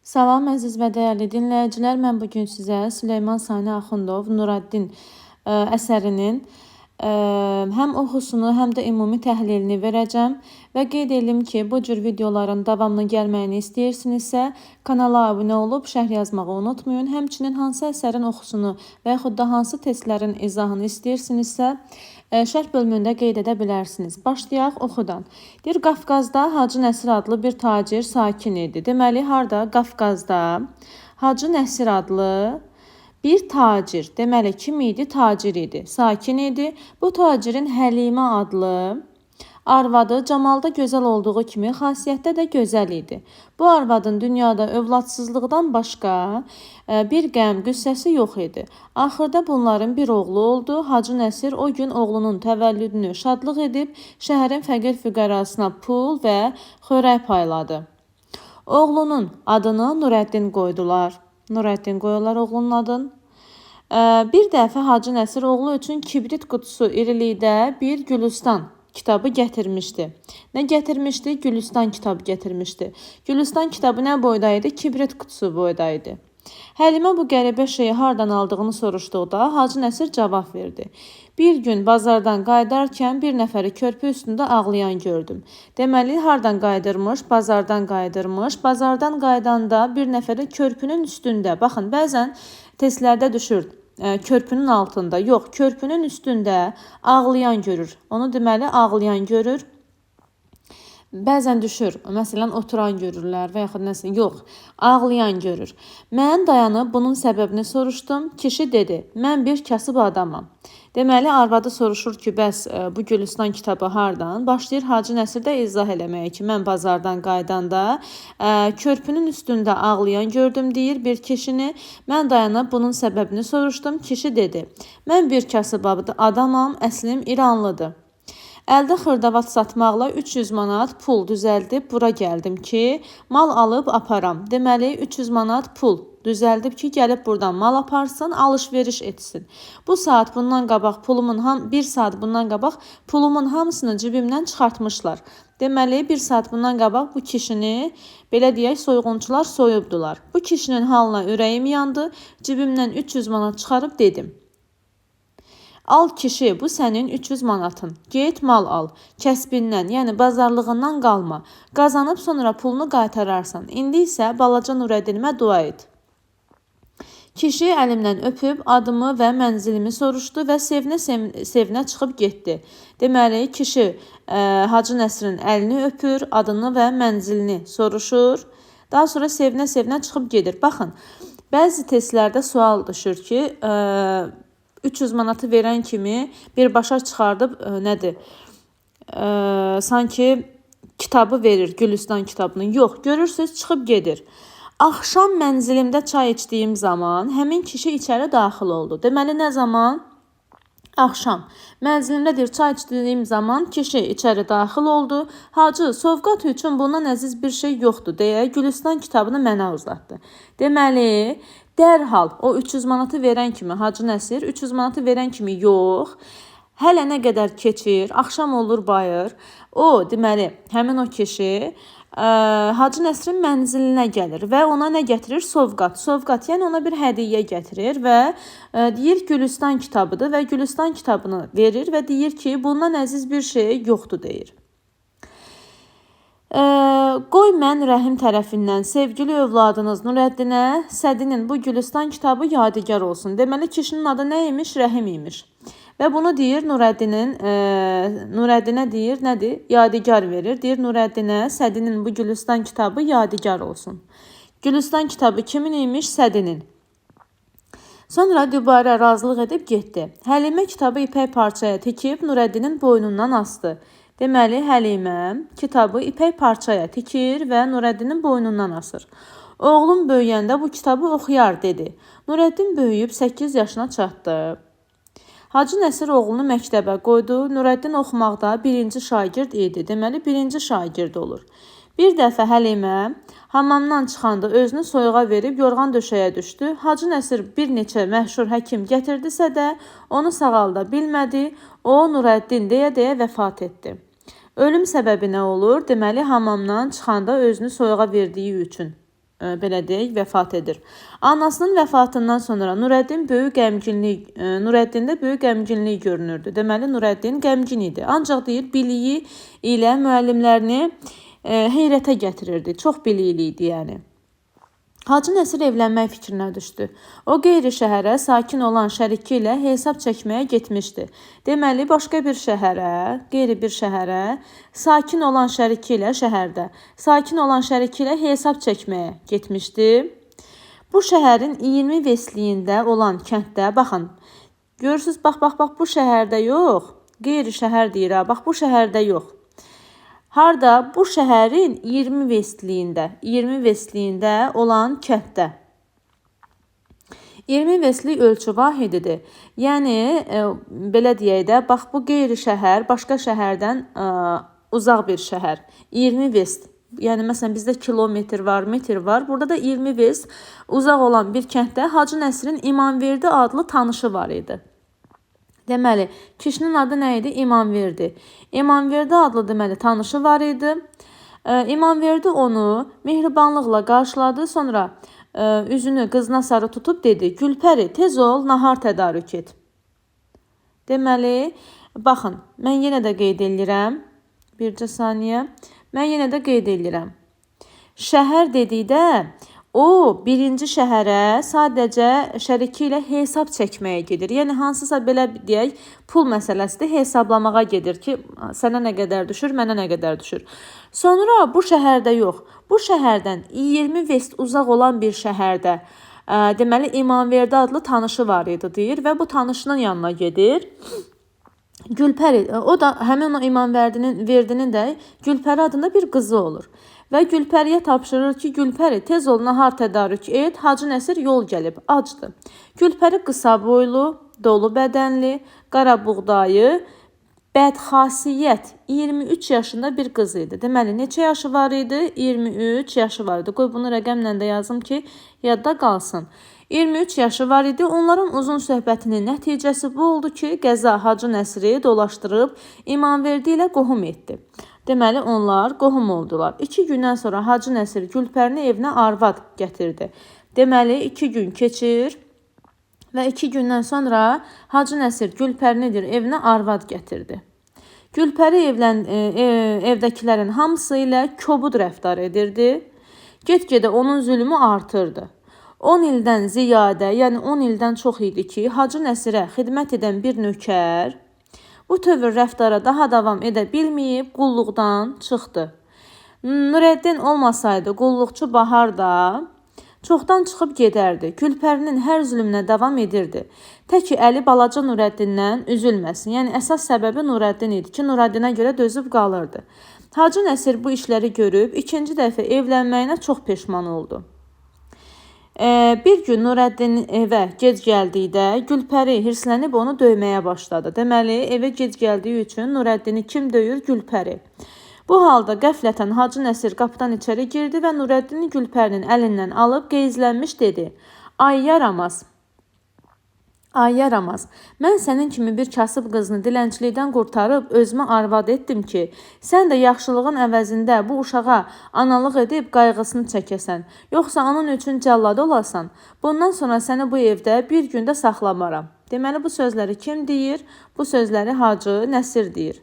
Salam əziz və dəyərli dinləyicilər, mən bu gün sizə Süleyman Sani Axundov Nuraddin əsərinin həm oxusunu, həm də ümumi təhlilini verəcəm və qeyd edim ki, bu cür videoların davamlı gəlməyini istəyirsinizsə, kanala abunə olub şərh yazmağı unutmayın. Həmçinin hansı əsərin oxusunu və yaxud da hansı testlərin izahını istəyirsinizsə, şərh bölümündə qeyd edə bilərsiniz. Başlayaq oxudan. Deyir, Qafqazda Hacı Nəsir adlı bir tacir sakin idi. Deməli, harda? Qafqazda Hacı Nəsir adlı bir tacir. Deməli, kim idi? Tacir idi. Sakin idi. Bu tacirin Həlimə adlı arvadı camalda gözəl olduğu kimi xasiyyətdə də gözəl idi. Bu arvadın dünyada övladsızlıqdan başqa bir qəm, qüssəsi yox idi. Axırda bunların bir oğlu oldu. Hacı Nəsir o gün oğlunun təvəllüdünü şadlıq edib şəhərin fəqir-füqərasına pul və xörək payladı. Oğlunun adını Nurəddin qoydular. Nurəddin qoyurlar oğlunun adını. Bir dəfə Hacı Nəsir oğlu üçün kibrit qutusu irilikdə bir Gülüstan kitabı gətirmişdi. Nə gətirmişdi? Gülüstan kitabı gətirmişdi. Gülüstan kitabı nə boyda idi? Kibrit qutusu boyda idi. Həlimə bu qəribə şeyi hardan aldığını soruşduqda Hacı Nəsir cavab verdi. Bir gün bazardan qayıdarkən bir nəfəri körpü üstündə ağlayan gördüm. Deməli, hardan qayıdırmış? Bazardan qayıdırmış. Bazardan qayıdanda bir nəfəri körpünün üstündə. Baxın, bəzən testlərdə düşür. Körpünün altında, yox, körpünün üstündə ağlayan görür. Onu deməli, ağlayan görür. Bəzən düşür, məsələn, oturan görürlər və yaxud nəsə, yox, ağlayan görür. Mən dayanıb bunun səbəbini soruşdum. Kişi dedi, mən bir kasıb adamam. Deməli, arvadı soruşur ki, bəs bu Gülüstan kitabı hardan? Başlayır Hacı Nəsir də izah eləməyə ki, mən bazardan qayıdanda körpünün üstündə ağlayan gördüm, deyir bir kişini. Mən dayanıb bunun səbəbini soruşdum. Kişi dedi, mən bir kasıb adamam, əslim İranlıdır. Əldə xırdavat satmaqla 300 manat pul düzəldib bura gəldim ki, mal alıb aparam. Deməli, 300 manat pul düzəldib ki, gəlib buradan mal aparsın, alış-veriş etsin. Bu saat bundan qabaq pulumun bir saat bundan qabaq pulumun hamısını cibimdən çıxartmışlar. Deməli, bir saat bundan qabaq bu kişini, belə deyək, soyğunçular soyubdular. Bu kişinin halına ürəyim yandı, cibimdən 300 manat çıxarıb dedim. Al kişi, bu sənin 300 manatın. Get mal al. Kəsbindən, yəni bazarlığından qalma. Qazanıb sonra pulunu qaytararsan. İndi isə balaca Nurəddinimə dua et. Kişi əlimdən öpüb adımı və mənzilimi soruşdu və sevinə-sevinə çıxıb getdi. Deməli, kişi Hacı Nəsirin əlini öpür, adını və mənzilini soruşur. Daha sonra sevinə-sevinə çıxıb gedir. Baxın, bəzi testlərdə sual düşür ki, 300 manatı verən kimi birbaşa çıxardıb nədir? Sanki kitabı verir, Gülüstan kitabını. Yox, görürsünüz, çıxıb gedir. Axşam mənzilimdə çay içdiyim zaman həmin kişi içəri daxil oldu. Deməli, nə zaman? Axşam. Mənzilimdə deyir, çay içdiyim zaman kişi içəri daxil oldu. Hacı, sovqat üçün bundan əziz bir şey yoxdur deyə Gülüstan kitabını mənə uzatdı. Deməli, dərhal o 300 manatı verən kimi Hacı Nəsir 300 manatı verən kimi yox, hələ nə qədər keçir, axşam olur bayır. O, deməli, həmin o kişi Hacı Nəsirin mənzilinə gəlir və ona nə gətirir? Sovqat. Sovqat, yəni ona bir hədiyyə gətirir və deyir Gülüstan kitabıdır və Gülüstan kitabını verir və deyir ki, bundan əziz bir şey yoxdur deyir. Qoy mən Rəhim tərəfindən sevgili övladınız Nurəddinə Sədinin bu Gülüstan kitabı yadigar olsun. Deməli, kişinin adı nə imiş? Rəhim imiş. Və bunu deyir Nurəddinə deyir, nədir? Yadigar verir. Deyir Nurəddinə Sədinin bu Gülüstan kitabı yadigar olsun. Gülüstan kitabı kimin imiş? Sədinin. Sonra dübarə razılıq edib getdi. Həlimə kitabı ipək parçaya tikib Nurəddinin boynundan asdı. Deməli, Həlimə kitabı ipək parçaya tikir və Nurəddinin boynundan asır. Oğlum böyüyəndə bu kitabı oxuyar, dedi. Nurəddin böyüyüb 8 yaşına çatdı. Hacı Nəsir oğlunu məktəbə qoydu. Nurəddin oxumaqda birinci şagird idi. Deməli, birinci şagird olur. Bir dəfə Həlimə hamamdan çıxanda özünü soyuğa verib yorğan döşəyə düşdü. Hacı Nəsir bir neçə məşhur həkim gətirdisə də onu sağalda bilmədi. O Nurəddin deyə-deyə vəfat etdi. Ölüm səbəbi nə olur? Deməli, hamamdan çıxanda özünü soyuğa verdiyi üçün. Belə deyək, vəfat edir. Anasının vəfatından sonra Nurəddində böyük qəmginlik görünürdü. Deməli, Nurəddin qəmgin idi. Ancaq deyir, biliyi ilə müəllimlərini heyrətə gətirirdi. Çox bilikli idi yəni. Hacı Nəsir evlənmək fikrinə düşdü. O qeyri şəhərə sakin olan şəriki ilə hesab çəkməyə getmişdi. Deməli, başqa bir şəhərə, qeyri bir şəhərə sakin olan şəriki ilə şəhərdə, sakin olan şəriki ilə hesab çəkməyə getmişdi. Bu şəhərin 20 vesliyində olan kənddə, baxın, görürsüz, bax, bax, bax, bu şəhərdə yox, qeyri şəhər deyir, ha, bax, bu şəhərdə yox. Harda? Bu şəhərin 20 vestliyində, 20 vestliyində olan kənddə. 20 vestlik ölçü vahididir. Yəni, belə deyək də, bax, bu qeyri şəhər, başqa şəhərdən uzaq bir şəhər. 20 vest. Yəni, məsələn, bizdə kilometr var, metr var. Burada da 20 vest uzaq olan bir kənddə Hacı Nəsirin İmamverdi adlı tanışı var idi. Deməli, kişinin adı nə idi? İmamverdi. İmamverdi adlı deməli tanışı var idi. İmamverdi onu mehribanlıqla qarşıladı. Sonra üzünü qızına sarı tutub dedi: Gülpəri, tez ol, nahar tədarük et. Deməli, baxın, mən yenə də qeyd eləyirəm. Bircə saniyə. Mən yenə də qeyd eləyirəm. Şəhər dedikdə o birinci şəhərə sadəcə şəriki ilə hesab çəkməyə gedir. Yəni hansısa belə deyək, pul məsələsidir, hesablamağa gedir ki, sənə nə qədər düşür, mənə nə qədər düşür. Sonra bu şəhərdə yox, bu şəhərdən 20 vest uzaq olan bir şəhərdə, deməli İmamverdi adlı tanışı var idi deyir və bu tanışının yanına gedir. Gülpəri, o da həmin o İmamverdinin də Gülpəri adında bir qızı olur. Və Gülpəriyə tapşırır ki, Gülpəri, tez ol, nahar tədarük et, Hacı Nəsir yol gəlib, acdır. Gülpəri qısa boylu, dolu bədənli, qara buğdayı, bədxasiyyət 23 yaşında bir qız idi. Deməli, neçə yaşı var idi? 23 yaşı var idi. Qoy bunu rəqəmlə də yazım ki, yadda qalsın. 23 yaşı var idi. Onların uzun söhbətinin nəticəsi bu oldu ki, qəza Hacı Nəsiri dolaşdırıb İmamverdi ilə qohum etdi. Deməli, onlar qohum oldular. 2 gündən sonra Hacı Nəsir Gülpərini evinə arvad gətirdi. Deməli, 2 gün keçir və 2 gündən sonra Hacı Nəsir Gülpərinidir evinə arvad gətirdi. Gülpəri evdəkilərin hamısı ilə kobud rəftar edirdi. Get-gedə onun zülmü artırdı. 10 ildən ziyadə, yəni 10 ildən çox idi ki, Hacı Nəsirə xidmət edən bir nökər bu tövr rəftara daha davam edə bilməyib qulluqdan çıxdı. Nurəddin olmasaydı qulluqçu Bahar da çoxdan çıxıb gedərdi. Gülpərinin hər zülmünə davam edirdi. Tək ki əli balaca Nurəddindən üzülməsin. Yəni əsas səbəbi Nurəddin idi ki, Nurəddinə görə dözüb qalırdı. Hacı Nəsir bu işləri görüb ikinci dəfə evlənməyinə çox peşman oldu. Bir gün Nurəddin evə gec gəldikdə Gülpəri hirslənib onu döyməyə başladı. Deməli, evə gec gəldiyi üçün Nurəddini kim döyür? Gülpəri. Bu halda qəflətən Hacı Nəsir qapıdan içəri girdi və Nurəddini Gülpərinin əlindən alıb qeyzlənmiş dedi: Ay yaramaz, ay yaramaz, mən sənin kimi bir kasıb qızını dilənçilikdən qurtarıb özümə arvad etdim ki, sən də yaxşılığın əvəzində bu uşağa analıq edib qayğısını çəkəsən, yoxsa onun üçün cəllad olasan. Bundan sonra səni bu evdə bir gündə saxlamaram. Deməli, bu sözləri kim deyir? Bu sözləri Hacı Nəsir deyir.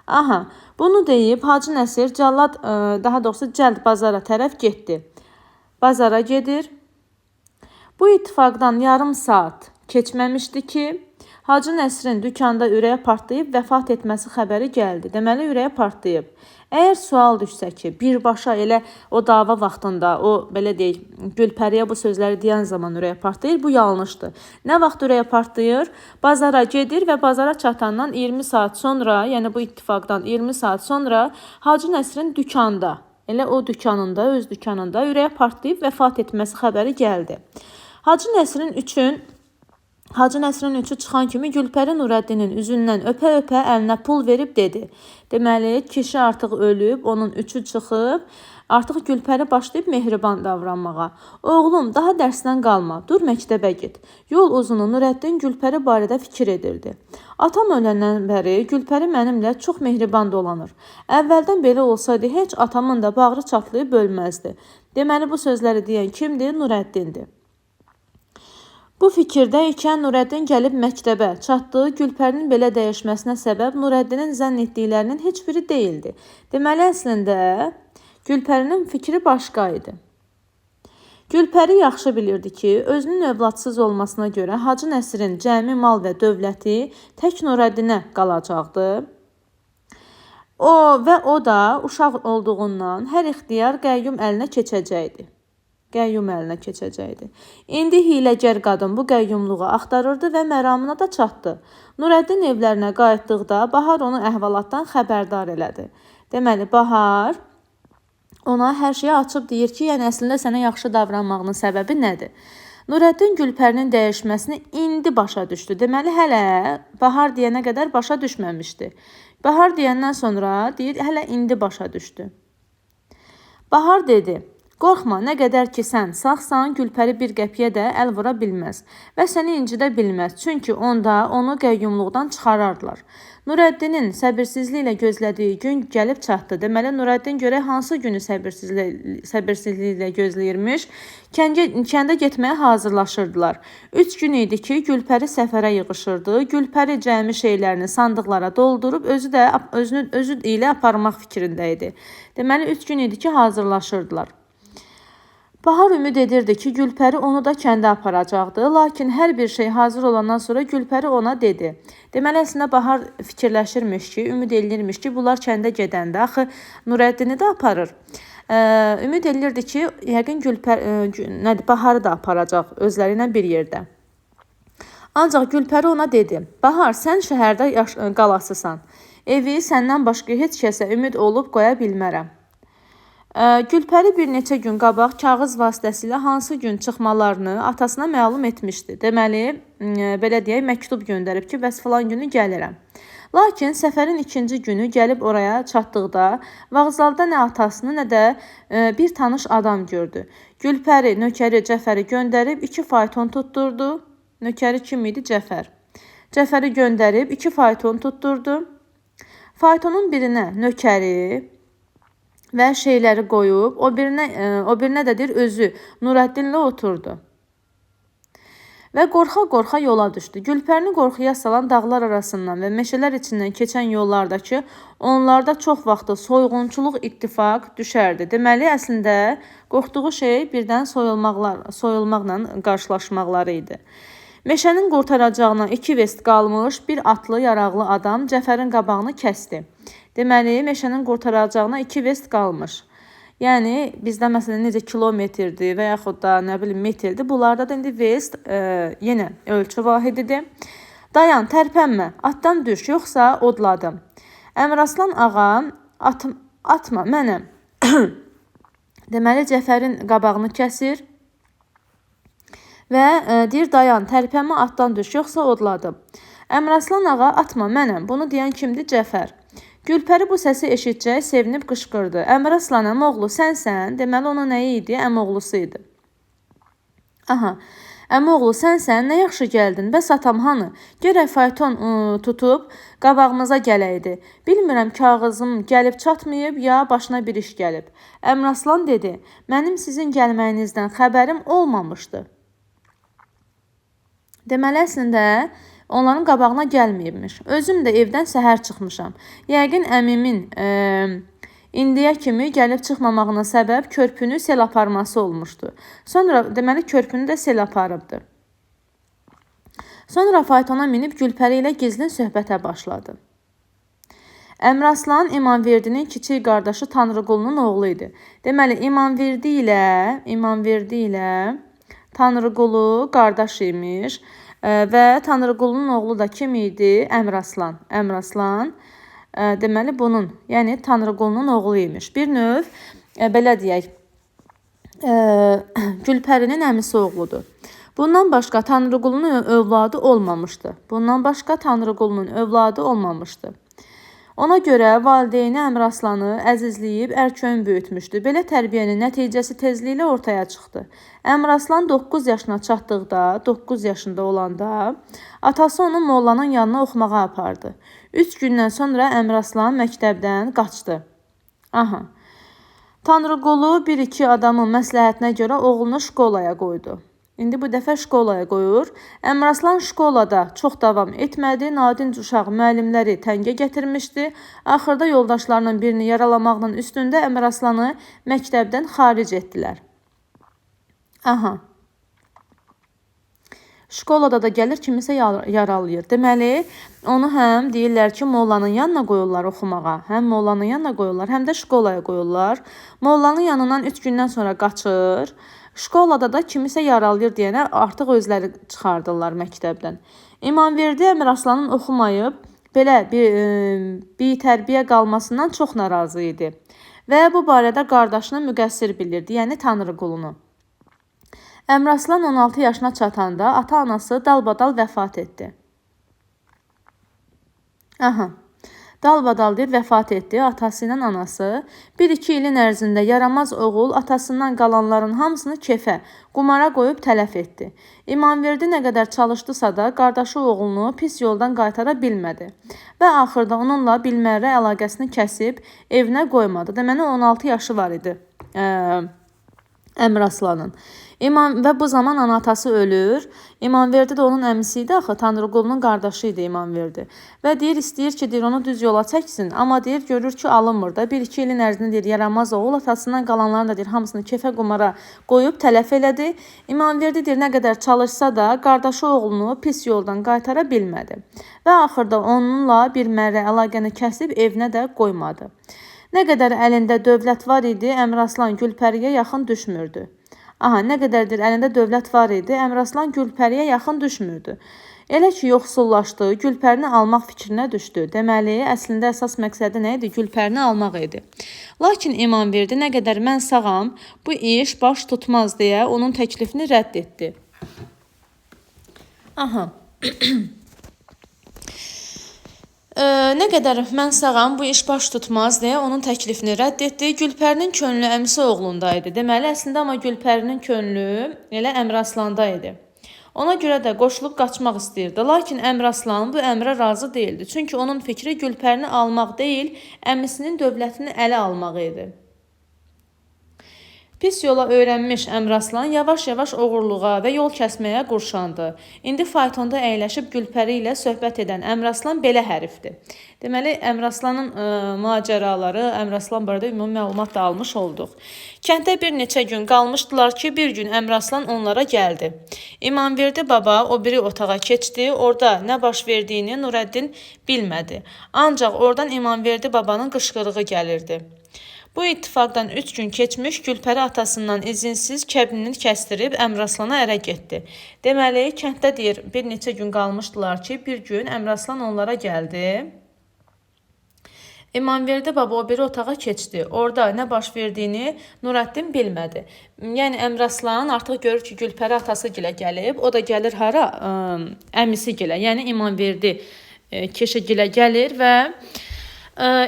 Aha, bunu deyib Hacı Nəsir cəld bazara tərəf getdi. Bazara gedir. Bu ittifaqdan yarım saat keçməmişdi ki, Hacı Nəsirin dükanda ürəyə partlayıb vəfat etməsi xəbəri gəldi. Deməli, ürəyə partlayıb. Əgər sual düşsə ki, birbaşa elə o dava vaxtında, o belə deyək, Gülpəriyə bu sözləri deyən zaman ürəyə partlayır, bu yanlışdır. Nə vaxt ürəyə partlayır? Bazara gedir və bazara çatandan 20 saat sonra, yəni bu ittifaqdan 20 saat sonra Hacı Nəsirin dükanda, elə o dükanında, öz dükanında ürəyə partlayıb vəfat etməsi xəbəri gəldi. Hacı Nəsirin üçü çıxan kimi Gülpəri Nurəddinin üzündən öpə-öpə əlinə pul verib dedi. Deməli, kişi artıq ölüb, onun üçü çıxıb. Artıq Gülpəri başlayıb mehriban davranmağa. Oğlum, daha dərsdən qalma, dur məktəbə get. Yol uzunu Nurəddin Gülpəri barədə fikir edirdi. Atam öləndən bəri Gülpəri mənimlə çox mehriban dolanır. Əvvəldən belə olsaydı heç atamın da bağrı çatlayıb ölməzdi. Deməli bu sözləri deyən kimdir? Nurəddindir. Bu fikirdə ikən Nurəddin gəlib məktəbə çatdı. Gülpərinin belə dəyişməsinə səbəb Nurəddinin zənn etdiklərinin heç biri deyildi. Deməli, əslində Gülpərinin fikri başqa idi. Gülpəri yaxşı bilirdi ki, özünün övladsız olmasına görə Hacı Nəsirin cəmi mal və dövləti tək Nurəddinə qalacaqdı. O və o da uşaq olduğundan hər ixtiyar qəyyum əlinə keçəcəkdi. Qəyyum əlinə keçəcəkdi. İndi hiyləgər qadın bu qəyyumluğu axtarırdı və məramına da çatdı. Nurəddin evlərinə qayıtdıqda Bahar onu əhvalatdan xəbərdar elədi. Deməli, Bahar ona hər şeyi açıb deyir ki, yəni əslində sənə yaxşı davranmağının səbəbi nədir? Nurəddin Gülpərinin dəyişməsini indi başa düşdü. Deməli, hələ Bahar deyənə qədər başa düşməmişdi. Bahar deyəndən sonra deyir, hələ indi başa düşdü. Bahar dedi: Qorxma, nə qədər ki sən sağsan, Gülpəri bir qəpiyə də əl vura bilməz və səni incidə bilməz. Çünki onda onu qəyyumluqdan çıxarardılar. Nurəddinin səbirsizliklə gözlədiyi gün gəlib çatdı. Deməli, Nurəddin görək hansı günü səbirsizliklə gözləyirmiş. Kəndə getməyə hazırlaşırdılar. 3 gün idi ki, Gülpəri səfərə yığışırdı. Gülpəri cəmi şeylərini sandıqlara doldurub özü ilə aparmaq fikrində idi. Deməli, 3 gün idi ki, hazırlaşırdılar. Bahar ümid edirdi ki, Gülpəri onu da kəndə aparacaqdı. Lakin hər bir şey hazır olandan sonra Gülpəri ona dedi. Deməli, əslində Bahar fikirləşirmiş ki, ümid eləyirmiş ki, bunlar kəndə gedəndə axı Nurəddini də aparır. Ümid eləyirdi ki, yəqin Baharı da aparacaq özləri ilə bir yerdə. Ancaq Gülpəri ona dedi: Bahar, sən şəhərdə qalasısan. Evi səndən başqa heç kəsə ümid olub qoya bilmərəm. Gülpəri bir neçə gün qabaq kağız vasitəsilə hansı gün çıxmalarını atasına məlum etmişdi. Deməli, belə deyək, məktub göndərib ki, bəs filan günü gəlirəm. Lakin səfərin ikinci günü gəlib oraya çatdıqda vağzalda nə atasını, nə də bir tanış adam gördü. Gülpəri nökəri Cəfəri göndərib 2 fayton tutturdu. Nökəri kim idi? Cəfər. Cəfəri göndərib 2 fayton tutturdu. Faytonun birinə nökəri və şeyləri qoyub, o birinə də deyir, özü Nurəddinlə oturdu. Və qorxa-qorxa yola düşdü. Gülpərini qorxuya salan dağlar arasından və meşələr içindən keçən yollardakı onlarda çox vaxtı soyğunçuluq ittifaq düşərdi. Deməli, əslində qorxduğu şey birdən soyulmaqla qarşılaşmaqları idi. Meşənin qurtaracağına 2 vest qalmış bir atlı yaraqlı adam Cəfərin qabağını kəsdi. Deməli, meşənin qurtaracağına 2 vest qalmış. Yəni, bizdə məsələn necə kilometrdir və yaxud da nə bilim metrdir. Bunlarda da indi vest yenə ölçü vahididir. Dayan, tərpənmə, atdan düş, yoxsa odladım. Əmiraslan ağa, atma, mənəm. Deməli, Cəfərin qabağını kəsir və deyir, dayan, tərpənmə, atdan düş, yoxsa odladım. Əmiraslan ağa, atma, mənəm. Bunu deyən kimdir? Cəfər. Gülpəri bu səsi eşitcək, sevinib qışqırdı. Əmiraslan, əmoğlu, sənsən? Deməli, onun nəyi idi? Əmoğlusu idi. Aha, əmoğlu, sənsən? Nə yaxşı gəldin? Bəs atam hanı? Gərək fayton tutub qabağımıza gələydi. Bilmirəm, kağızım gəlib çatmayıb, ya başına bir iş gəlib. Əmiraslan dedi, mənim sizin gəlməyinizdən xəbərim olmamışdı. Deməli, əslində, onların qabağına gəlməyibmiş. Özüm də evdən səhər çıxmışam. Yəqin əmimin indiyə kimi gəlib çıxmamağına səbəb körpünü sel aparması olmuşdu. Sonra, deməli, körpünü də sel aparıbdı. Sonra faytona minib Gülpəri ilə gizlin söhbətə başladı. Əmiraslan İmamverdinin kiçik qardaşı Tanrıqulunun oğlu idi. Deməli, İmamverdi ilə Tanrıqulu qardaş imiş və Tanrıqulunun oğlu da kim idi? Əmiraslan. Əmiraslan, deməli, bunun, yəni Tanrıqulunun oğlu imiş. Bir növ, belə deyək, Gülpərinin əmisi oğludur. Bundan başqa Tanrıqulunun övladı olmamışdı. Ona görə valideyni Əmiraslanı əzizləyib ərköyün böyütmüşdü. Belə tərbiyənin nəticəsi tezliklə ortaya çıxdı. Əmiraslan 9 yaşına çatdıqda, 9 yaşında olanda atası onu mollanın yanına oxumağa apardı. 3 gündən sonra Əmiraslan məktəbdən qaçdı. Aha. Tanrıqulu bir-iki adamın məsləhətinə görə oğlunu şkolaya qoydu. İndi bu dəfə şkolaya qoyur. Əmiraslan şkolada çox davam etmədi. Nadinc uşaq müəllimləri təngə gətirmişdi. Axırda yoldaşlarının birini yaralamaqla üstündə Əmiraslanı məktəbdən xaric etdilər. Aha. Şkolada da gəlir kimisə yaralayır. Deməli, onu həm deyirlər ki, mollanın yanına qoyurlar oxumağa, həm mollanın yanına qoyurlar, həm də şkolaya qoyurlar. Mollanın yanından 3 gündən sonra qaçır. Şkolada da kimisə yaralayır deyənə artıq özləri çıxardırlar məktəbdən. İmamverdi Əmiraslanın oxumayıb belə bir tərbiyə qalmasından çox narazı idi və bu barədə qardaşını müqəssir bilirdi, yəni Tanrıqulunu. Əmiraslan 16 yaşına çatanda ata-anası dalbadal vəfat etdi. Aha. Dalbadal deyir, vəfat etdi atası ilə anası. 1-2 ilin ərzində yaramaz oğul atasından qalanların hamısını kefə, qumara qoyub tələf etdi. İmamverdi nə qədər çalışdısa da qardaşı oğlunu pis yoldan qaytara bilmədi və axırda onunla bilmərrə əlaqəsini kəsib evinə qoymadı. Deməli 16 yaşı var idi Əmiraslanın. İmam və bu zaman ana atası ölür. İmamverdi də onun əmisi idi axı, Tanrıqulunun qardaşı idi İmamverdi. Və deyir, istəyir ki, deyir, onu düz yola çəksin, amma deyir, görür ki, alınmır da. 1-2 ilin ərzində deyir, yaramaz oğul atasından qalanların da deyir, hamısını kefə qumara qoyub tələf elədi. İmamverdi deyir, nə qədər çalışsa da qardaşı oğlunu pis yoldan qaytara bilmədi. Və axırda onunla bir mərrə əlaqəni kəsib evinə də qoymadı. Nə qədər əlində dövlət var idi, Əmiraslan Gülpəriyə yaxın düşmürdü. Aha, nə qədərdir əlində dövlət var idi, Əmiraslan Gülpəriyə yaxın düşmürdü. Elə ki, yoxsullaşdı, Gülpərini almaq fikrinə düşdü. Deməli, əslində əsas məqsədi nə idi? Gülpərini almaq idi. Lakin İmamverdi nə qədər mən sağam, bu iş baş tutmaz deyə onun təklifini rədd etdi. Aha. Nə qədər mən sağam, bu iş baş tutmaz deyə onun təklifini rədd etdi. Gülpərinin könlü əmisi oğlunda idi. Deməli, əslində amma Gülpərinin könlü elə Əmiraslanda idi. Ona görə də qoşulub qaçmaq istəyirdi. Lakin Əmiraslan bu əmrə razı deyildi. Çünki onun fikri Gülpərini almaq deyil, əmisinin dövlətini ələ almaq idi. Pis yola öyrənmiş Əmiraslan yavaş-yavaş oğurluğa və yol kəsməyə qurşandı. İndi faytonda əyləşib Gülpəri ilə söhbət edən Əmiraslan belə hərifdir. Deməli, Əmiraslanın macəraları, Əmiraslan barədə ümumi məlumat da almış olduq. Kənddə bir neçə gün qalmışdılar ki, bir gün Əmiraslan onlara gəldi. İmamverdi baba o biri otağa keçdi. Orada nə baş verdiyini Nurəddin bilmədi. Ancaq oradan İmamverdi babanın qışqırığı gəlirdi. Bu ittifaqdan 3 gün keçmiş Gülpəri atasından izinsiz kəbnini kəstirib Əmiraslana ərə getdi. Deməli, kənddə deyir, bir neçə gün qalmışdılar ki, bir gün Əmiraslan onlara gəldi. İmamverdi baba o biri otağa keçdi. Orada nə baş verdiyini Nurəddin bilmədi. Yəni Əmiraslan artıq görür ki, Gülpəri atası gilə gəlib. O da gəlir hara? Əmisi gilə, yəni İmamverdi Keşə gilə gəlir və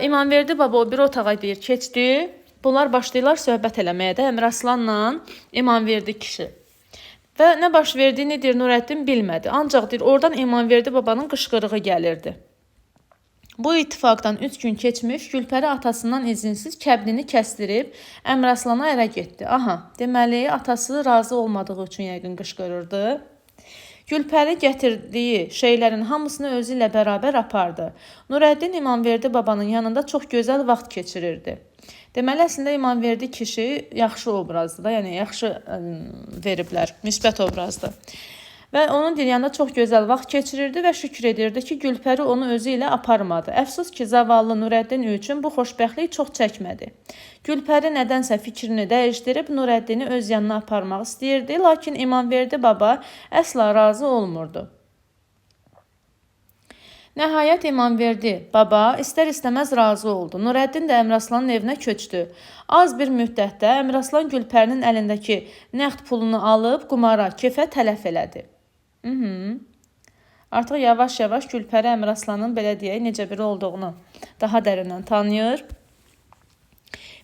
İmamverdi baba o bir otağa deyir, keçdi. Bunlar başlayırlar söhbət eləməyə də Əmiraslanla İmamverdi kişi. Və nə baş verdiyini deyir Nurəddin bilmədi. Ancaq deyir, oradan İmamverdi babanın qışqırığı gəlirdi. Bu ittifaqdan 3 gün keçmiş Gülpəri atasından izinsiz kəbnini kəsdirib Əmiraslana ərə getdi. Aha, deməli atası razı olmadığı üçün yəqin qışqırırdı. Gülpəri gətirdiyi şeylərin hamısını özü ilə bərabər apardı. Nurəddin İmamverdi babanın yanında çox gözəl vaxt keçirirdi. Deməli, əslində İmamverdi kişi yaxşı obrazdır da, yəni yaxşı veriblər, müsbət obrazdır. Və onun bir yanında çox gözəl vaxt keçirirdi və şükür edirdi ki, Gülpəri onu özü ilə aparmadı. Əfsus ki, zavallı Nurəddin üçün bu xoşbəxtlik çox çəkmədi. Gülpəri nədənsə fikrini dəyişdirib Nurəddini öz yanına aparmaq istəyirdi, lakin İmamverdi baba əsla razı olmurdu. Nəhayət İmamverdi baba istər-istəməz razı oldu. Nurəddin də Əmiraslanın evinə köçdü. Az bir müddətdə Əmiraslan Gülpərinin əlindəki nəqd pulunu alıb qumara, kefə tələf elədi. Artıq yavaş-yavaş Gülpəri Əmiraslanın belə deyək, necə biri olduğunu daha dərindən tanıyır.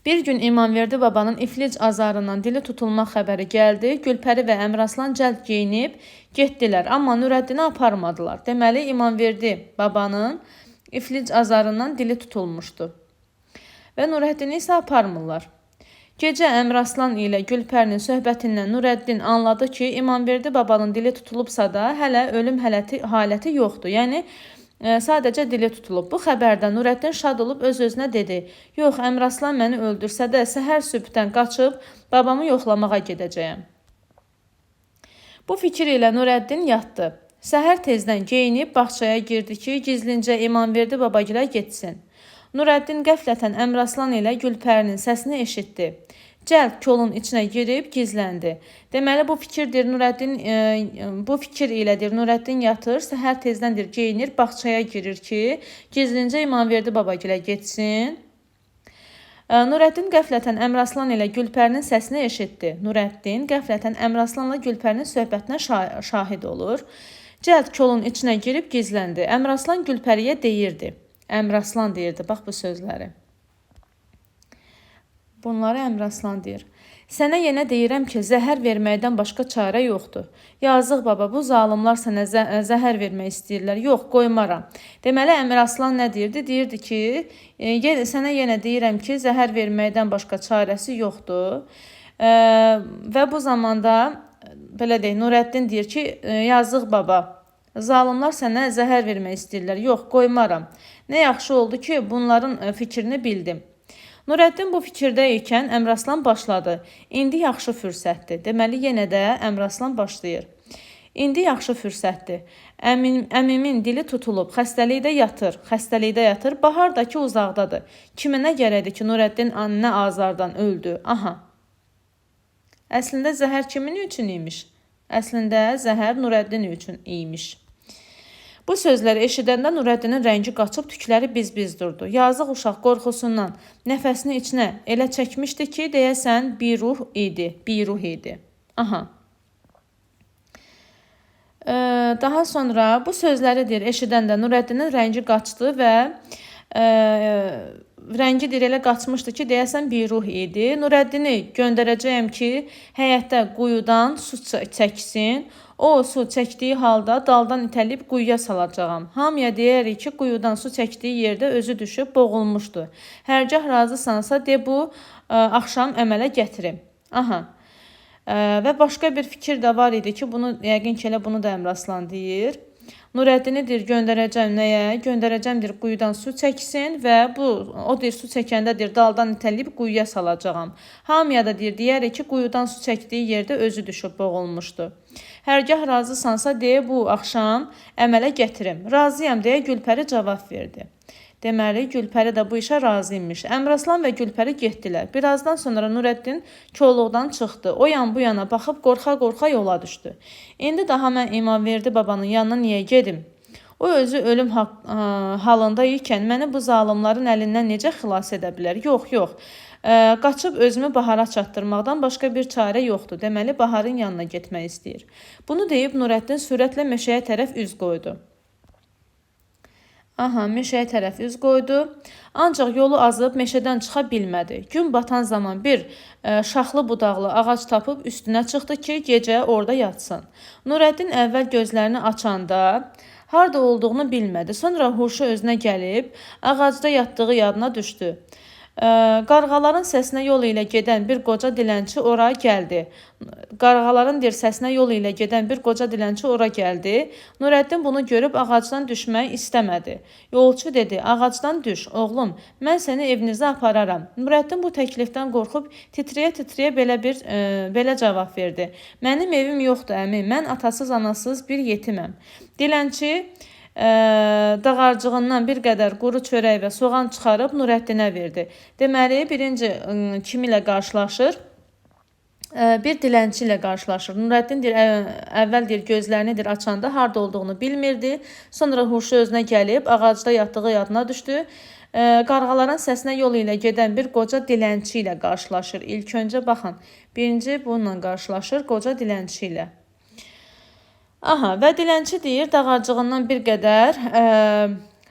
Bir gün İmamverdi babanın iflic azarından dili tutulmaq xəbəri gəldi. Gülpəri və Əmiraslan cəld geyinib getdilər, amma Nurəddini aparmadılar. Deməli, İmamverdi babanın iflic azarından dili tutulmuşdu və Nurəddini isə aparmırlar. Gecə Əmiraslan ilə Gülpərinin söhbətindən Nurəddin anladı ki, İmamverdi babanın dili tutulubsa da hələ ölüm haləti yoxdur. Yəni, sadəcə dili tutulub. Bu xəbərdən Nurəddin şad olub öz-özünə dedi: "Yox, Əmiraslan məni öldürsə də səhər sübhdən qaçıb babamı yoxlamağa gedəcəyəm." Bu fikir ilə Nurəddin yatdı. Səhər tezdən geyinib bağçaya girdi ki, gizlincə İmamverdi babagilə getsin. Nurəddin qəflətən Əmiraslan ilə Gülpərinin səsini eşitdi. Cəld kolun içinə girib gizləndi. Deməli, bu fikirdir Nurəddin, bu fikir ilədir Nurəddin yatır, səhər tezdəndir geyinir, bağçaya girir ki, gizlincə İmamverdi babagilə getsin. Nurəddin qəflətən Əmiraslan ilə Gülpərinin səsini eşitdi. Nurəddin qəflətən Əmiraslanla Gülpərinin söhbətinə şahid olur. Cəld kolun içinə girib gizləndi. Əmiraslan Gülpəriyə deyirdi. Əmiraslan deyirdi, bax bu sözləri. Bunları Əmiraslan deyir. Sənə yenə deyirəm ki, zəhər verməkdən başqa çarə yoxdur. Yazıq baba, bu zalimlar sənə zəhər vermək istəyirlər. Yox, qoymaram. Deməli, Əmiraslan nə deyirdi? Deyirdi ki, sənə yenə deyirəm ki, zəhər verməkdən başqa çarəsi yoxdur. Və bu zamanda, belə deyək, Nurəddin deyir ki, yazıq baba, zalimlar sənə zəhər vermək istəyirlər. Yox, qoymaram. Nə yaxşı oldu ki, bunların fikrini bildim. Nurəddin bu fikirdə ikən Əmiraslan başladı. İndi yaxşı fürsətdir. Deməli, yenə də Əmiraslan başlayır. İndi yaxşı fürsətdir. Əmimin dili tutulub, xəstəlikdə yatır. Xəstəlikdə yatır. Bahar da ki, uzaqdadır. Kimə nə gərəkdir ki, Nurəddin nə azardan öldü? Aha. Əslində, zəhər kimin üçün imiş? Əslində, zəhər Nurəddin üçün imiş. Bu sözləri eşidəndə Nurəddinin rəngi qaçıb, tükləri biz-biz durdu. Yazıq uşaq qorxusundan nəfəsini içinə elə çəkmişdi ki, deyəsən bir ruh idi. Bir ruh idi. Aha. Daha sonra bu sözləri deyir, eşidəndə Nurəddinin rəngi qaçdı və rəngi deyir, elə qaçmışdı ki, deyəsən bir ruh idi. Nurəddini göndərəcəyəm ki, həyətdə quyudan su çəksin. O, su çəkdiyi halda daldan itəlib quyuya salacağam. Hamıya deyərik ki, quyudan su çəkdiyi yerdə özü düşüb boğulmuşdu. Hərgah razısansa, de bu axşam əmələ gətirim. Aha. Və başqa bir fikir də var idi ki, bunu yəqin ki, elə bunu da Əmiraslan deyir. Nurəddini deyir, göndərəcəm nəyə? Göndərəcəm deyir, quyudan su çəksin və bu, o deyir, su çəkəndə deyir, daldan itələyib quyuya salacağam. Hamıya da deyir, deyərik ki, quyudan su çəkdiyi yerdə özü düşüb boğulmuşdu. Hərgah razısansa, deyə bu axşam əmələ gətirim. Razıyam deyə Gülpəri cavab verdi. Deməli, Gülpəri də bu işə razı imiş. Əmiraslan və Gülpəri getdilər. Birazdan sonra Nurəddin kolluqdan çıxdı. O yan bu yana baxıb qorxa-qorxa yola düşdü. İndi daha mən İmamverdi babanın yanına niyə gedim? O özü ölüm halında ikən məni bu zalimların əlindən necə xilas edə bilər? Yox, yox. Qaçıb özümü Bahara çatdırmaqdan başqa bir çarə yoxdur. Deməli, Baharın yanına getmək istəyir. Bunu deyib Nurəddin sürətlə meşəyə tərəf üz qoydu. Aha, meşəyə tərəf üz qoydu. Ancaq yolu azıb meşədən çıxa bilmədi. Gün batan zaman bir şaxlı budaqlı ağac tapıb üstünə çıxdı ki, gecə orada yatsın. Nurəddin əvvəl gözlərini açanda harda olduğunu bilmədi. Sonra huşu özünə gəlib ağacda yatdığı yadına düşdü. Qarğaların səsinə yol ilə gedən bir qoca dilənçi ora gəldi. Qarğaların deyir, səsinə yol ilə gedən bir qoca dilənçi ora gəldi. Nurəddin bunu görüb ağacdan düşmək istəmədi. Yolçu dedi, ağacdan düş, oğlum, mən səni evinizə apararam. Nurəddin bu təklifdən qorxub titrəyə-titrəyə belə cavab verdi. Mənim evim yoxdur, əmi, mən atasız, anasız bir yetiməm. Dilənçi dağarcığından bir qədər quru çörək və soğan çıxarıb Nurəddinə verdi. Deməli, birinci kimi ilə qarşılaşır? Bir dilənçi ilə qarşılaşır. Nurəddin deyir, əvvəl deyir, gözlərini deyir, açanda harda olduğunu bilmirdi. Sonra huşu özünə gəlib, ağacda yatdığı yadına düşdü. Qarğaların səsinə yol ilə gedən bir qoca dilənçi ilə qarşılaşır. İlk öncə baxın, birinci bununla qarşılaşır, qoca dilənçi ilə. Aha, və dilənçi deyir, dağarcığından bir qədər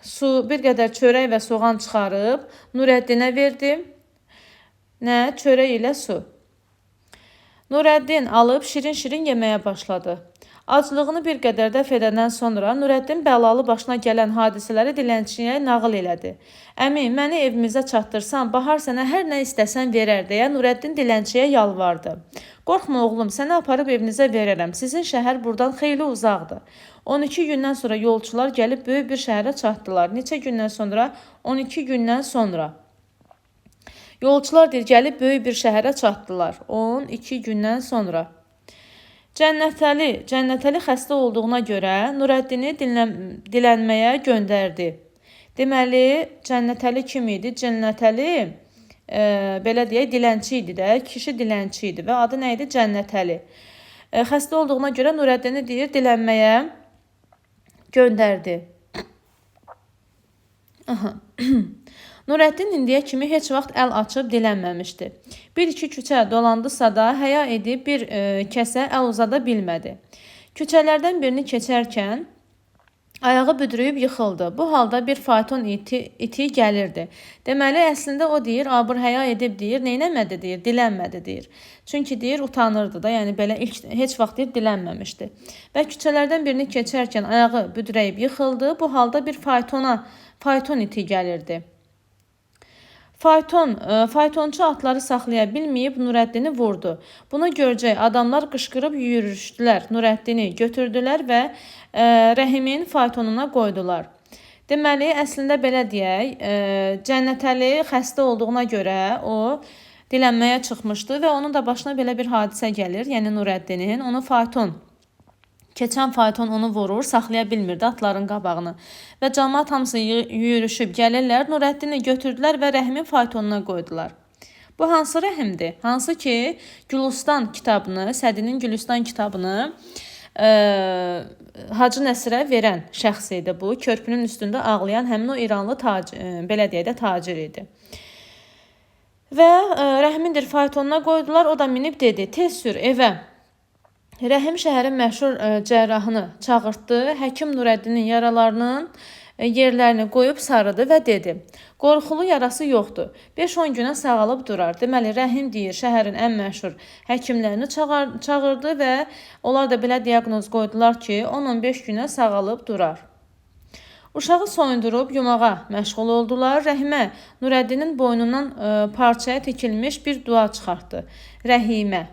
su, bir qədər çörək və soğan çıxarıb Nurəddinə verdi. Nə? Çörək ilə su. Nurəddin alıb şirin-şirin yeməyə başladı. Aclığını bir qədər dəf edəndən sonra Nurəddin bəlalı başına gələn hadisələri dilənçiyə nağıl elədi. Əmi, məni evimizə çatdırsan, Bahar sənə hər nə istəsən verər, deyə Nurəddin dilənçiyə yalvardı. Qorxma oğlum, səni aparıb evinizə verərəm. Sizin şəhər buradan xeyli uzaqdır. 12 gündən sonra yolçular gəlib böyük bir şəhərə çatdılar. Neçə gündən sonra? 12 gündən sonra. Yolçular deyir, gəlib böyük bir şəhərə çatdılar. 12 gündən sonra. Cənnətəli xəstə olduğuna görə Nurəddini dilənməyə göndərdi. Deməli, Cənnətəli kim idi? Cənnətəli, belə deyək, dilənçi idi də, kişi dilənçi idi və adı nə idi? Cənnətəli. Xəstə olduğuna görə Nurəddini deyir, dilənməyə göndərdi. Aha. Nurəddin indiyə kimi heç vaxt əl açıb dilənməmişdi. Bir-iki küçə dolandısa da həya edib bir kəsə əl uzada bilmədi. Küçələrdən birini keçərkən ayağı büdrüyüb yıxıldı. Bu halda bir fayton iti gəlirdi. Deməli, əslində o deyir, abır həya edib deyir, neynəmədi deyir, dilənmədi deyir. Çünki deyir, utanırdı da, yəni belə ilk, heç vaxt deyir, dilənməmişdi. Və küçələrdən birini keçərkən ayağı büdrəyib yıxıldı. Bu halda bir fayton iti gəlirdi. Faytonçu atları saxlaya bilməyib Nurəddini vurdu. Bunu görcək adamlar qışqırıb yürüşdülər. Nurəddini götürdülər və Rəhimin faytonuna qoydular. Deməli, əslində belə deyək, Cənnətəli xəstə olduğuna görə o dilənməyə çıxmışdı və onun da başına belə bir hadisə gəlir. Yəni Nurəddinin, onu fayton, keçən fayton onu vurur, saxlaya bilmirdi atların qabağını. Və camaat hamısı yürüşüb gəlirlər, Nurəddini götürdülər və Rəhimin faytonuna qoydular. Bu hansı Rəhimdir? Hansı ki, Gülistan kitabını, Sədinin Gülistan kitabını Hacı Nəsirə verən şəxs idi bu. Körpünün üstündə ağlayan həmin o İranlı belə deyək də, tacir idi. Və Rəhimindir faytonuna qoydular, o da minib dedi, tez sür evə. Rəhim şəhərin məşhur cərrahını çağırtdı. Həkim Nurəddinin yaralarının yerlərini qoyub sarıdı və dedi, qorxulu yarası yoxdur, 5-10 günə sağalıb durar. Deməli, Rəhim deyir, şəhərin ən məşhur həkimlərini çağırdı və onlar da belə diaqnoz qoydular ki, 10-15 günə sağalıb durar. Uşağı soyundurub yumağa məşğul oldular. Rəhimə Nurəddinin boynundan parçaya tikilmiş bir dua çıxartdı. Rəhimə.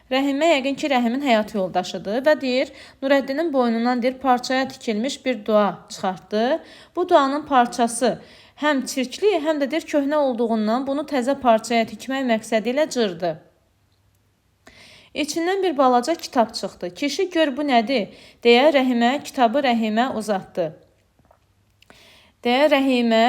Rəhimə yəqin ki, Rəhimin həyat yoldaşıdır və deyir, Nurəddinin boynundan deyir, parçaya tikilmiş bir dua çıxartdı. Bu duanın parçası həm çirkli, həm də deyir, köhnə olduğundan bunu təzə parçaya tikmək məqsədi ilə cırdı. İçindən bir balaca kitab çıxdı. Kişi gör bu nədir, deyə Rəhimə kitabı Rəhimə uzatdı. Deyə Rəhimə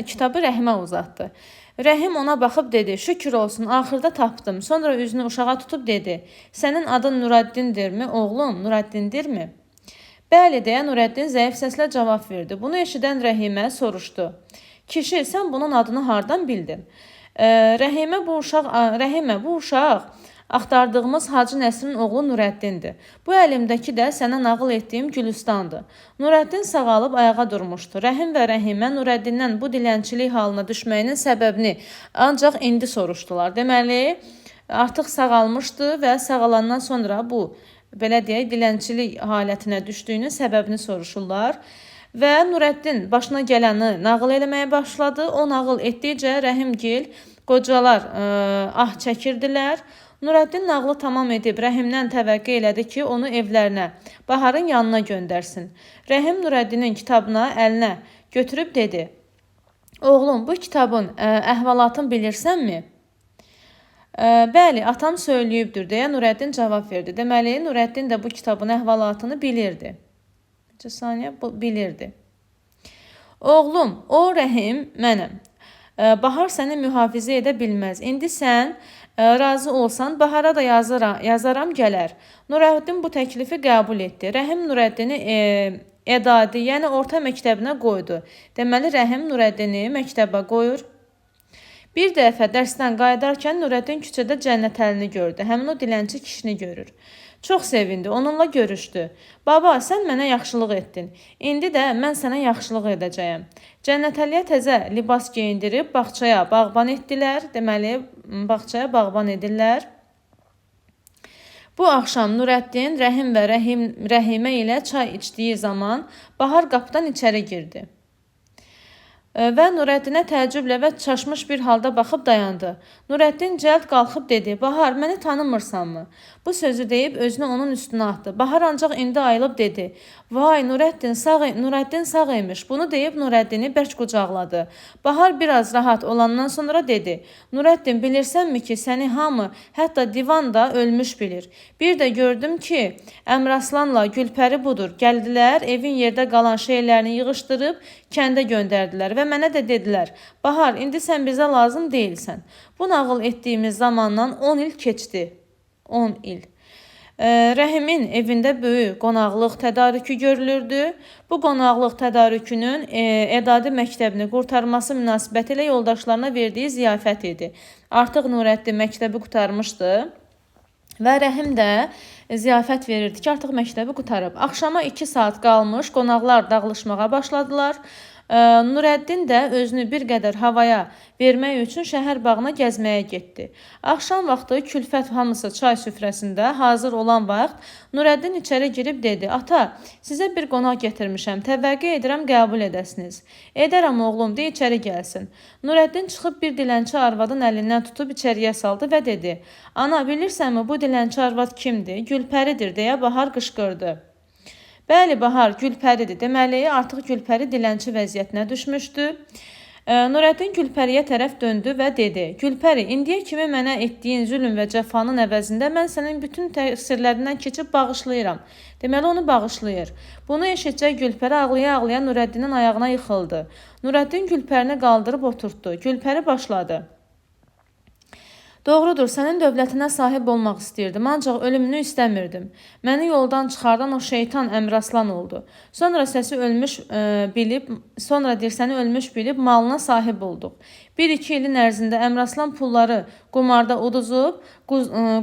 kitabı Rəhimə uzatdı. Rəhim ona baxıb dedi, şükür olsun, axırda tapdım. Sonra üzünü uşağa tutub dedi, sənin adın Nurəddindirmi, oğlum, Nurəddindirmi? Bəli, deyə Nurəddin zəif səslə cavab verdi. Bunu eşidən Rəhimə soruşdu. Kişi, sən bunun adını hardan bildin? Rəhimə, bu uşaq axtardığımız Hacı Nəsirin oğlu Nurəddindir. Bu əlimdəki də sənə nağıl etdiyim Gülistandır. Nurəddin sağalıb ayağa durmuşdu. Rəhim və Rəhimə Nurəddindən bu dilənçilik halına düşməyinin səbəbini ancaq indi soruşdular. Deməli, artıq sağalmışdı və sağalandan sonra bu, belə deyək, dilənçilik halətinə düşdüyünün səbəbini soruşurlar. Və Nurəddin başına gələni nağıl eləməyə başladı. O nağıl etdikcə Rəhimgil qocalar ah çəkirdilər. Nurəddin nağılı tamam edib Rəhimdən təvəqqe elədi ki, onu evlərinə, Baharın yanına göndərsin. Rəhim Nurəddinin kitabına əlinə götürüb dedi, oğlum, bu kitabın əhvalatını bilirsənmi? Bəli, atam söyləyibdir, deyə Nurəddin cavab verdi. Deməli, Nurəddin də bu kitabın əhvalatını bilirdi. Neçə saniyə? Bilirdi. Oğlum, o Rəhim mənəm. Bahar səni mühafizə edə bilməz. İndi sən razı olsan, Bahara da yazaram gələr. Nurəddin bu təklifi qəbul etdi. Rəhim Nurəddini edadi, yəni orta məktəbinə qoydu. Deməli, Rəhim Nurəddini məktəbə qoyur. Bir dəfə dərsdən qayıdarkən Nurəddin küçədə Cənnətəlini gördü. Həmin o dilənçi kişini görür. Çox sevindi, onunla görüşdü. Baba, sən mənə yaxşılıq etdin. İndi də mən sənə yaxşılıq edəcəyəm. Cənnətəliyə təzə libas geyindirib bağçaya bağban etdilər. Deməli, bağçaya bağban edirlər. Bu axşam Nurəddin Rəhim və Rəhimə ilə çay içdiyi zaman Bahar qapıdan içəri girdi. Və Nurəddinə təəccüblə və çaşmış bir halda baxıb dayandı. Nurəddin cəld qalxıb dedi: "Bahar, məni tanımırsanmı?" Bu sözü deyib özünü onun üstünə atdı. Bahar ancaq indi ayılıb dedi: "Vay, Nurəddin sağ imiş." Bunu deyib Nurəddini bərk qucaqladı. Bahar biraz rahat olandan sonra dedi: "Nurəddin, bilirsənmi ki, səni hamı, hətta divan da ölmüş bilir. Bir də gördüm ki, Əmraslanla Gülpəri budur. Gəldilər, evin yerdə qalan şeylərini yığışdırıb kəndə göndərdilər və mənə də dedilər: Bahar, indi sən bizə lazım deyilsən." Bu nağıl etdiyimiz zamandan 10 il keçdi. 10 il. Rəhimin evində böyük qonaqlıq tədarükü görülürdü. Bu qonaqlıq tədarükünün edadi məktəbini qurtarması münasibətilə yoldaşlarına verdiyi ziyafət idi. Artıq Nurəddin məktəbi qurtarmışdı və Rəhim də ziyafət verirdi ki, artıq məktəbi qurtarıb. Axşama 2 saat qalmış qonaqlar dağılışmağa başladılar. Nurəddin də özünü bir qədər havaya vermək üçün şəhər bağına gəzməyə getdi. Axşam vaxtı külfət hamısı çay süfrəsində hazır olan vaxt Nurəddin içəri girib dedi: "Ata, sizə bir qonaq gətirmişəm. Təvəqqe edirəm qəbul edəsiniz." "Edərəm oğlum, de içəri gəlsin." Nurəddin çıxıb bir dilənçi arvadın əlindən tutub içəriyə saldı və dedi: "Ana, bilirsənmi bu dilənçi arvad kimdir? Gülpəridir," deyə Bahar qışqırdı. Bəli, Bahar, Gülpəridir. Deməli, artıq Gülpəri dilənçi vəziyyətinə düşmüşdü. Nurəddin Gülpəriyə tərəf döndü və dedi: "Gülpəri, indiyə kimi mənə etdiyin zülm və cəfanın əvəzində mən sənin bütün təqsirlərindən keçib bağışlayıram." Deməli, onu bağışlayır. Bunu eşitcək Gülpəri ağlaya-ağlaya Nurəddinin ayağına yıxıldı. Nurəddin Gülpərini qaldırıb oturtdu. Gülpəri başladı: "Doğrudur, sənin dövlətinə sahib olmaq istəyirdim, ancaq ölümünü istəmirdim. Məni yoldan çıxardan o şeytan Əmraslan oldu. Sonra səsi ölmüş bilib, sonra dirsəni ölmüş bilib malına sahib olduq. 1-2 ilin ərzində Əmraslan pulları qumarda uduzub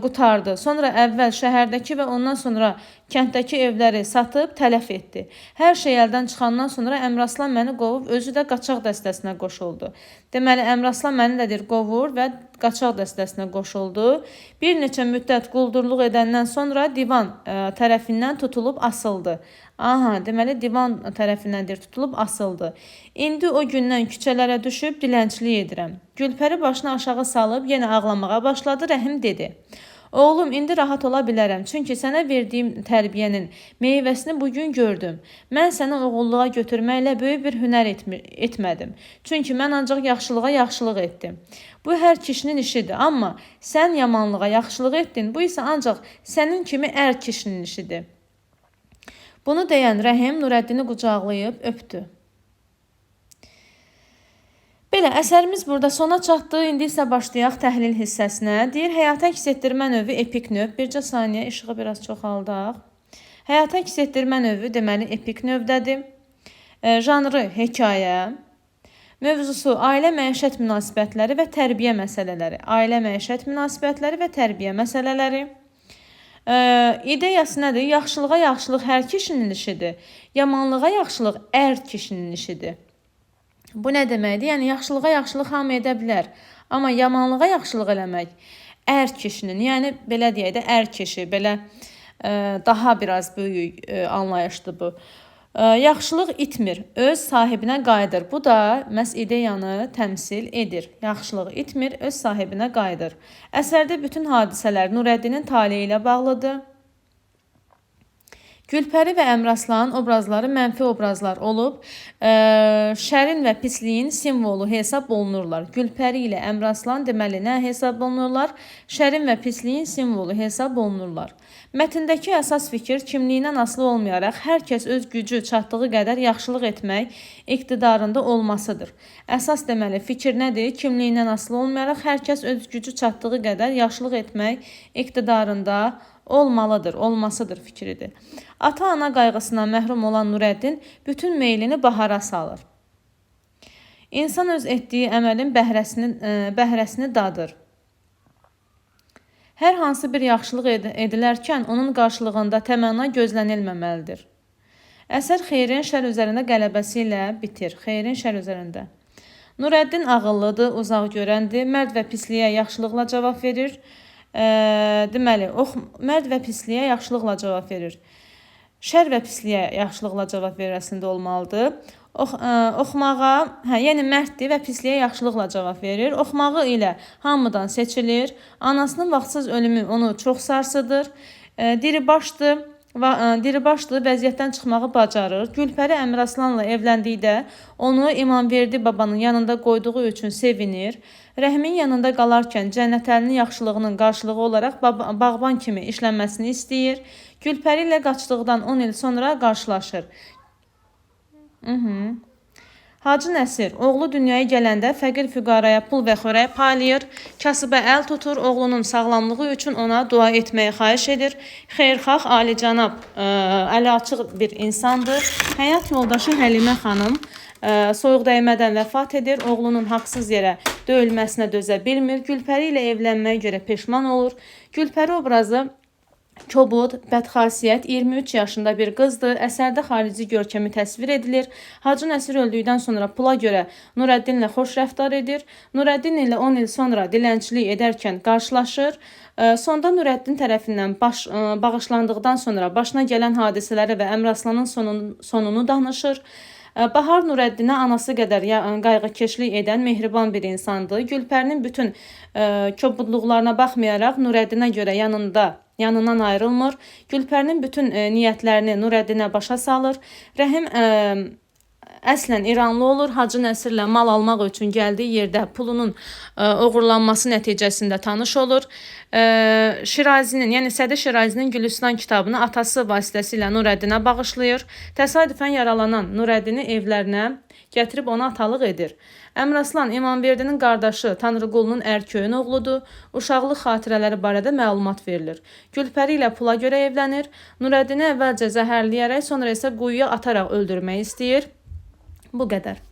qurtardı. Sonra əvvəl şəhərdəki və ondan sonra kənddəki evləri satıb tələf etdi. Hər şey əldən çıxandan sonra Əmraslan məni qovub özü də qaçaq dəstəsinə qoşuldu." Deməli, Əmraslan məni də deyir, qovur və qaçaq dəstəsinə qoşuldu. Bir neçə müddət quldurluq edəndən sonra divan tərəfindən tutulub asıldı. Aha, deməli, divan tərəfindən deyir, tutulub asıldı. İndi o gündən küçələrə düşüb dilənçilik edirəm. Gülpəri başını aşağı salıb yenə ağlamağa başladı. Rəhim dedi: "Oğlum, indi rahat ola bilərəm, çünki sənə verdiyim tərbiyənin meyvəsini bugün gördüm. Mən səni oğulluğa götürməklə böyük bir hünər etmədim. Çünki mən ancaq yaxşılığa yaxşılıq etdim. Bu hər kişinin işidir, amma sən yamanlığa yaxşılıq etdin, bu isə ancaq sənin kimi ər kişinin işidir." Bunu deyən Rəhim Nurəddini qucaqlayıb öpdü. Belə, əsərimiz burada sona çatdı. İndi isə başlayaq təhlil hissəsinə. Deyir, həyata əks etdirmə növü epik növ. Bircə saniyə, işığı biraz çoxaldaq. Həyata əks etdirmə növü, deməli, epik növdədir. Janrı hekayə. Mövzusu ailə məişət münasibətləri və tərbiyə məsələləri. Ailə məişət münasibətləri və tərbiyə məsələləri. İdeyası nədir? Yaxşılığa yaxşılıq hər kişinin işidir. Yamanlığa yaxşılıq ər kişinin işidir. Bu nə deməkdir? Yəni, yaxşılığa yaxşılıq hamı edə bilər. Amma yamanlığa yaxşılıq eləmək ər kişinin, yəni belə deyək də, ər kişi, belə daha biraz böyük anlayışdır bu. Yaxşılıq itmir, öz sahibinə qayıdır. Bu da məhz ideyanı təmsil edir. Yaxşılıq itmir, öz sahibinə qayıdır. Əsərdə bütün hadisələr Nurəddinin taleyi ilə bağlıdır. Gülpəri və Əmraslan obrazları mənfi obrazlar olub, şərin və pisliyin simvolu hesab olunurlar. Gülpəri ilə Əmraslan deməli nə hesab olunurlar? Şərin və pisliyin simvolu hesab olunurlar. Mətndəki əsas fikir kimliyindən asılı olmayaraq hər kəs öz gücü çatdığı qədər yaxşılıq etmək iqtidarında olmasıdır. Əsas deməli fikir nədir? Kimliyindən asılı olmayaraq hər kəs öz gücü çatdığı qədər yaxşılıq etmək iqtidarında olmalıdır, olmasıdır fikridir. Ata-ana qayğısından məhrum olan Nurəddin bütün meylini Bahara salır. İnsan öz etdiyi əməlin bəhrəsini dadır. Hər hansı bir yaxşılıq edilərkən onun qarşılığında təmənna gözlənilməməlidir. Əsər xeyrin şər üzərində qələbəsi ilə bitir. Xeyrin şər üzərində. Nurəddin ağıllıdır, uzaq görəndir, mərd və pisliyə yaxşılıqla cavab verir. Deməli, mərd və pisliyə yaxşılıqla cavab verir. Şər və pisliyə yaxşılıqla cavab verir əslində olmalıdır. Oxumağa, yəni mərddir və pisliyə yaxşılıqla cavab verir. Oxumağı ilə hamıdan seçilir. Anasının vaxtsız ölümü onu çox sarsıdır. Diribaşdır. Diribaşlı vəziyyətdən çıxmağı bacarır. Gülpəri Əmiraslanla evləndikdə onu İmamverdi babanın yanında qoyduğu üçün sevinir. Rəhimin yanında qalarkən Cənnətəlinin yaxşılığının qarşılığı olaraq bağban kimi işlənməsini istəyir. Gülpəri ilə qaçdıqdan 10 il sonra qarşılaşır. Hacı Nəsir oğlu dünyaya gələndə fəqir füqaraya pul və xörək paylayır, kasıba əl tutur, oğlunun sağlamlığı üçün ona dua etməyi xahiş edir. Xeyirxah, alicənab, əli açıq bir insandır. Həyat yoldaşı Həlimə xanım soyuq dəymədən vəfat edir, oğlunun haqsız yerə döyülməsinə dözə bilmir, Gülpəri ilə evlənməyə görə peşman olur. Gülpəri obrazı kobud, bədxasiyyət, 23 yaşında bir qızdır. Əsərdə xarici görkəmi təsvir edilir. Hacı Nəsir öldükdən sonra pula görə Nurəddinlə xoş rəftar edir. Nurəddin ilə 10 il sonra dilənçilik edərkən qarşılaşır. Sonda Nurəddin tərəfindən bağışlandıqdan sonra başına gələn hadisələri və Əmiraslanın sonunu danışır. Bahar Nurəddinə anası qədər qayğıkeşlik edən mehriban bir insandır. Gülpərinin bütün kobudluqlarına baxmayaraq Nurəddinə görə yanından ayrılmır. Gülpərinin bütün niyyətlərini Nurəddinə başa salır. Rəhim əslən İranlı olur. Hacı Nəsirlə mal almaq üçün gəldiyi yerdə pulunun oğurlanması nəticəsində tanış olur. Şirazinin, yəni Sədi Şirazinin Gülüstan kitabını atası vasitəsilə Nurəddinə bağışlayır. Təsadüfən yaralanan Nurəddini evlərinə gətirib ona atalıq edir. Əmiraslan İmamverdinin qardaşı Tanrıqulunun Ərköyün oğludur. Uşaqlıq xatirələri barədə məlumat verilir. Gülpəri ilə pula görə evlənir. Nurəddini əvvəlcə zəhərləyərək, sonra isə quyuya ataraq öldürmək istəyir. Bu qədər.